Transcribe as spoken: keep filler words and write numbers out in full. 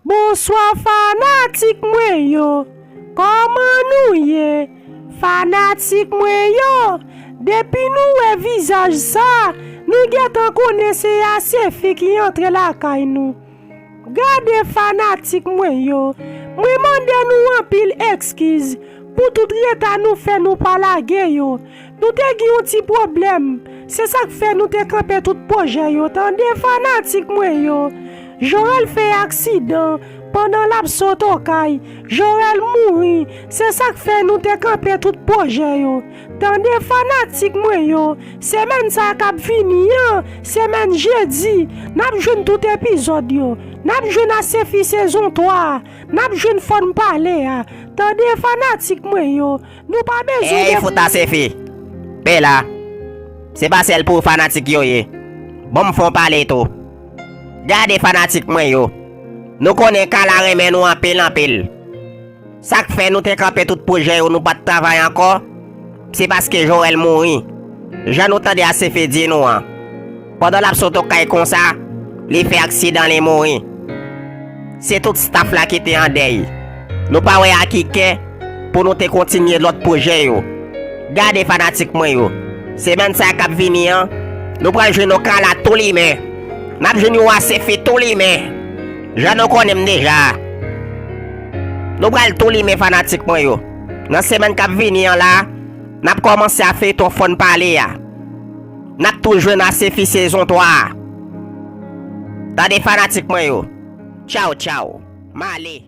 Bonswa fanatik mwen yo, kòman nou ye? Fanatik mwen yo, depi nou wè vizaj sa, nou gentan konnen se Asefi ki antre lakay nou. Gade fanatik mwen yo, mwen mande nou anpil ekskiz pou tout reta nou fè nou pa lage yo. Nou te gen yon ti pwoblèm, se sa k fè nou te kanpe tout pwojè yo, tande fanatik mwen yo. Joel fè aksidan pandan l ap sot Okay, Joel mouri, se sa k fè nou te kanpe tout pwojè yo. Tande fanatik mwen yo, semèn sa k ap vini an, semèn jedi, n ap jwenn tout epizòd yo. N ap jwenn Asefi sezon twa a, n ap jwenn Fò n pale a. Tande fanatik mwen yo, nou pa bezwen Ey, de fout Asefi! Pè la, se pa sèl pou fanatik yo ye. Bon, m fon pale tou. Gade fanatik mwen yo. Nou konnen Kala renmen nou anpil anpil. Sa k fè nou te kanpe tout pwojè yo, nou pa t travay ankò, se paske Joel mouri. Jan nou tande Asefi di nou an. Pandan l ap sot Okay konsa, li fè aksidan, li mouri. Se tout staff la ki te an dèy. Nou pa wè ak ki kè pou nou te kontinye lòt pwojè yo. Gade fanatik mwen yo. Semèn sa k ap vini an, nou pral jwenn yon Kala tou limen. N ap jwenn yon Asefi tou limen. Jan nou konnen m deja. Nou pral tou limen fanatik mwen yo. Nan semèn k ap vini an la, n ap kòmanse a feyton Fò n pale a. N ap tou jwenn Asefi sezon twa a. Tande fanatik mwen yo. Tchaw, tchaw. M ale.